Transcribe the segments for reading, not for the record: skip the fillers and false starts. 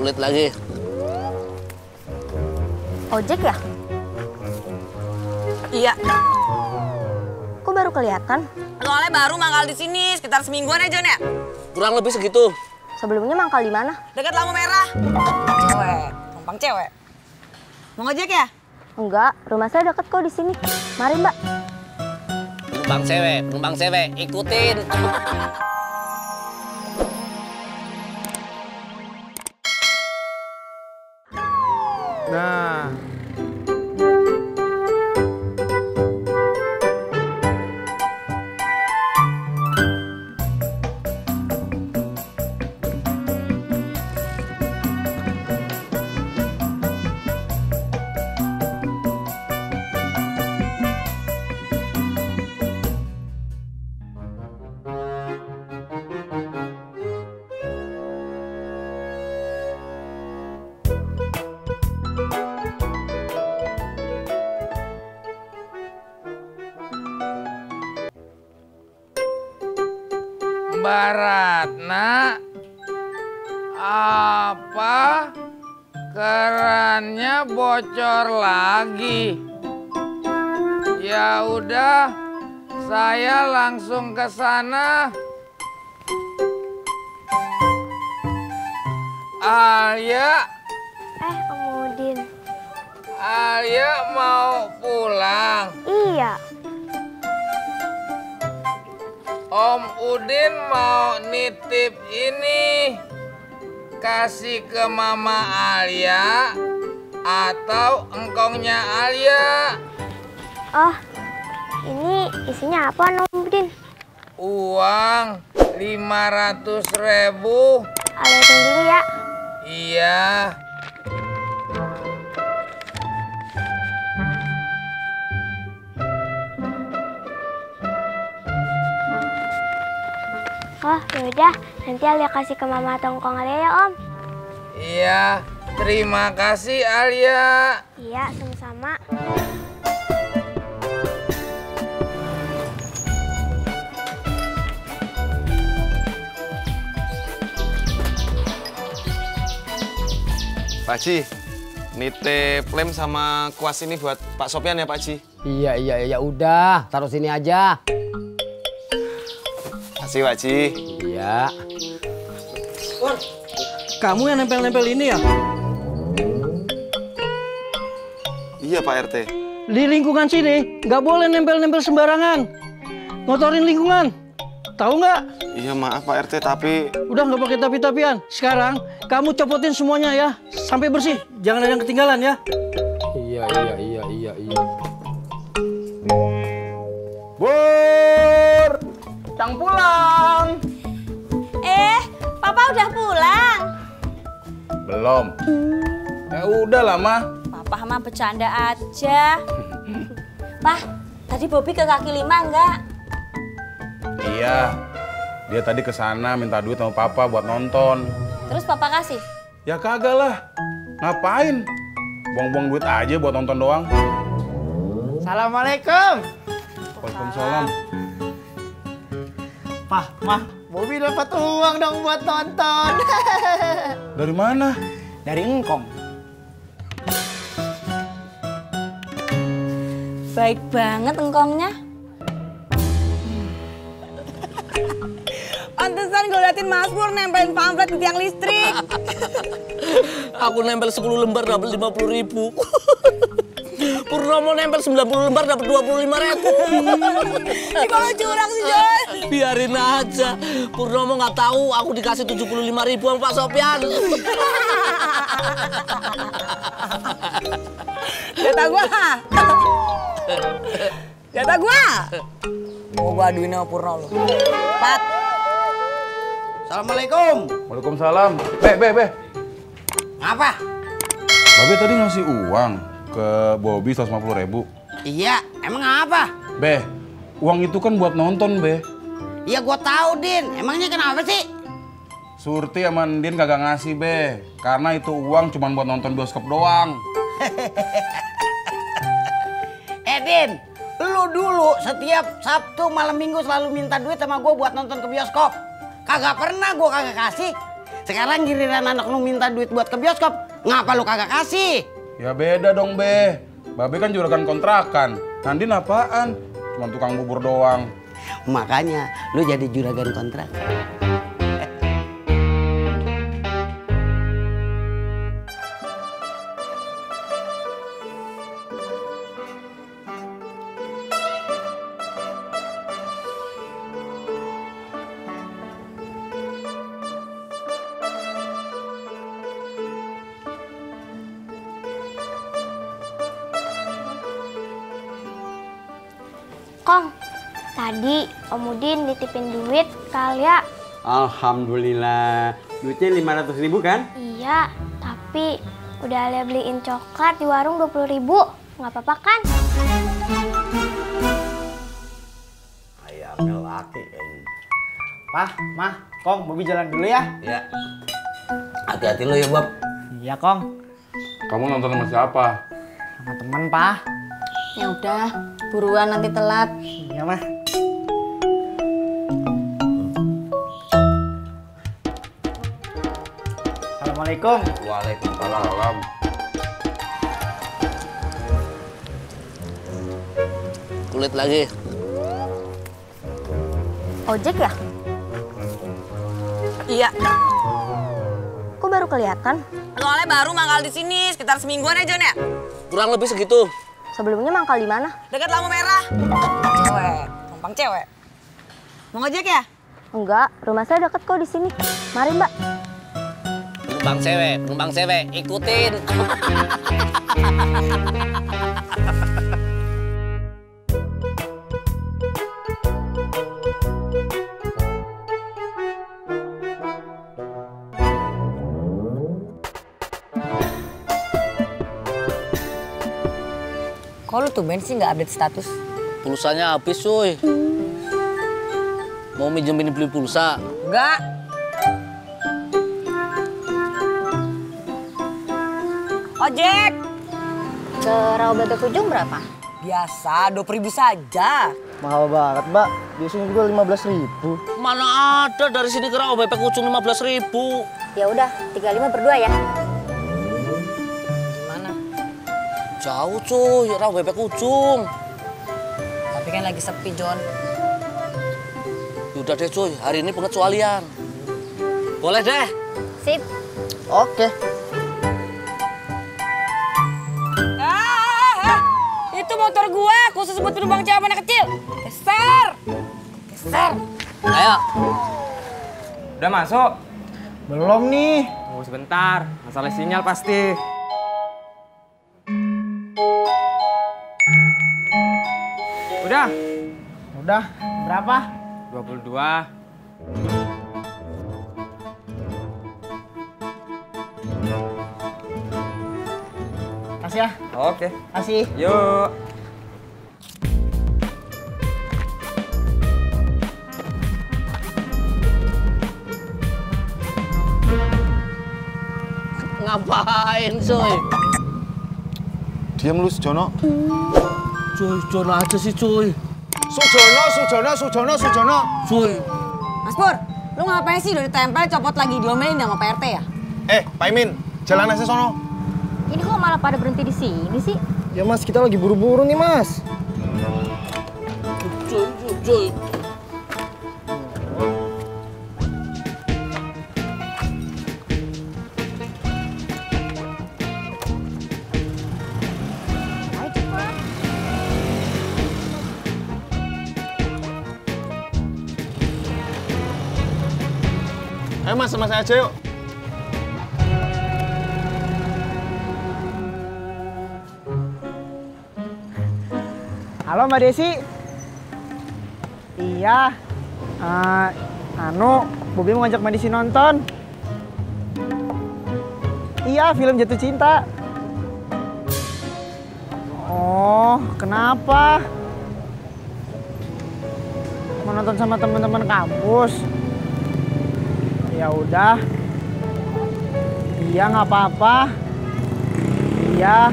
Sulit lagi. Ojek ya? Iya. Kok baru kelihatan? Soalnya baru mangkal di sini sekitar semingguan aja, Nek. Kurang lebih segitu. Sebelumnya mangkal di mana? Dekat lampu merah. Cewek, numpang cewek. Mau ngojek ya? Enggak, rumah saya deket kok di sini. Mari, Mbak. Penumpang cewek, ikutin. Nah. Mbak Ratna, apa kerannya bocor lagi? Ya udah, saya langsung ke sana. Alia, Om Udin. Alia mau pulang. Iya. Om Udin mau nitip ini, kasih ke Mama Alia atau engkongnya Alia. Oh, ini isinya apa, Om Udin? Uang 500.000. Alia hitung dulu ya. Iya. Oh, yaudah. Nanti Alia kasih ke Mama atau Ngkong Alia ya, Om. Iya, terima kasih Alia. Iya, sama-sama. Pak Haji, nitip lem sama kuas ini buat Pak Sopyan ya Pak Haji. Iya, ya udah, taruh sini aja. Makasih Pak Haji. Iya. Wan, kamu yang nempel-nempel ini ya? Iya Pak RT. Di lingkungan sini nggak boleh nempel-nempel sembarangan. Ngotorin lingkungan. Tahu nggak? Iya maaf Pak RT tapi... Udah nggak pakai tapi-tapian. Sekarang kamu copotin semuanya ya, sampai bersih. Jangan ada yang ketinggalan ya. Iya. Bur, Cang pulang. Papa udah pulang. Belum. Ya udah lah, Mah. Papa mah bercanda aja. Pak, tadi Bobby ke kaki lima enggak? Iya, dia tadi ke sana minta duit sama papa buat nonton. Terus papa kasih? Ya kagak lah, ngapain? Buang-buang duit aja buat nonton doang. Assalamualaikum. Waalaikumsalam. Pah, Mah, Bobby dapat uang dong buat nonton. Dari mana? Dari Engkong. Baik banget engkongnya. Pantesan gue liatin Mas Pur nempelin pamflet di tiang listrik. Aku nempel 10 lembar dapat 50.000. Purnomo nempel 90 lembar dapat 25.000. Kalau curang sih, Joy. Biarin aja. Purnomo nggak tahu aku dikasih 75.000 sama Pak Sopyan. Jatah gua. Jatah gua. Mau gua aduin sama Purno lu. Pat. Assalamualaikum. Waalaikumsalam. Be. Apa? Babe tadi ngasih uang ke Bobby 150.000. Iya, emang apa? Be, uang itu kan buat nonton, Be. Iya, gua tahu, Din. Emangnya kenapa sih? Surti sama Ndin kagak ngasih, Be. Karena itu uang cuma buat nonton bioskop doang. Din, lu dulu setiap Sabtu malam Minggu selalu minta duit sama gue buat nonton ke bioskop. Kagak pernah gue kagak kasih. Sekarang giliran anak lu minta duit buat ke bioskop, ngapa lu kagak kasih? Ya beda dong, Be. Babe kan juragan kontrakan. Nandin apaan? Cuma tukang bubur doang. Makanya lu jadi juragan kontrakan. Kong, tadi Om Udin nitipin duit ke Alia. Alhamdulillah. Duitnya 500.000 kan? Iya, tapi udah Alia beliin coklat di warung 20.000. Nggak apa-apa kan? Ayamnya laki kayaknya. Pah, Mah, Kong, Bobi jalan dulu ya. Ya. Hati-hati lo ya, Bob. Iya, Kong. Kamu nonton sama siapa? Sama temen, Pah. Ya udah, buruan nanti telat. Iya, Mah. Assalamualaikum. Waalaikumsalam. Kulit lagi. Ojek ya? Iya. Kok baru kelihatan? Soalnya baru mangkal di sini sekitar semingguan aja, Jon ya. Kurang lebih segitu. Sebelumnya mangkal di mana? Dekat lampu merah. Cewek, numpang cewek. Mau ngojek ya? Enggak, rumah saya dekat kok di sini. Mari, Mbak. Penumpang cewek, ikutin. Kok lu tumben sih nggak update status? Pulsanya habis, cuy. Mau minjemin beli pulsa? Enggak. Ojek. Ke Rawabebek Ujung berapa? Biasa, 20.000 saja. Mahal banget, Mbak. Biasanya juga 15.000. Mana ada dari sini ke Rawabebek Ujung 15.000. Ya udah, 35 berdua ya. Mana? Jauh, cuy. Rawabebek Ujung. Tapi kan lagi sepi, Jon. Udah deh, cuy. Hari ini pengecualian. Boleh deh. Sip. Oke. Itu motor gua, khusus buat penumpang cewek anak kecil. Geser. Geser. Ayo. Udah masuk? Belum nih. Tunggu sebentar, masalah sinyal pasti. Udah? Udah. Berapa? 22. Kasih ya? Oke. Kasih. Yuk. Ngapain, cuy? Diam lu, Sujono. Cuy, Jono aja sih, cuy. Sujono. Cuy. Mas Pur, lu ngapain sih udah ditempel copot lagi diomelin sama Pak RT ya? Pak Imin, jalan aja sono. Ini kok malah pada berhenti di sini sih? Ya Mas, kita lagi buru-buru nih Mas. Cuy. Ayo Mas, sama saya aja yuk. Halo Mbak Desi. Iya. Bobi mau ngajak Mbak Desi nonton. Iya, film Jatuh Cinta. Oh, kenapa? Mau nonton sama teman-teman kampus. Ya udah. Iya, nggak apa-apa. Iya.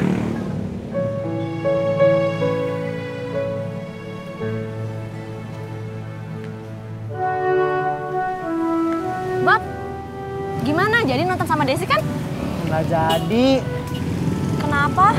Bob, gimana jadi nonton sama Desi kan? Nggak jadi. Kenapa?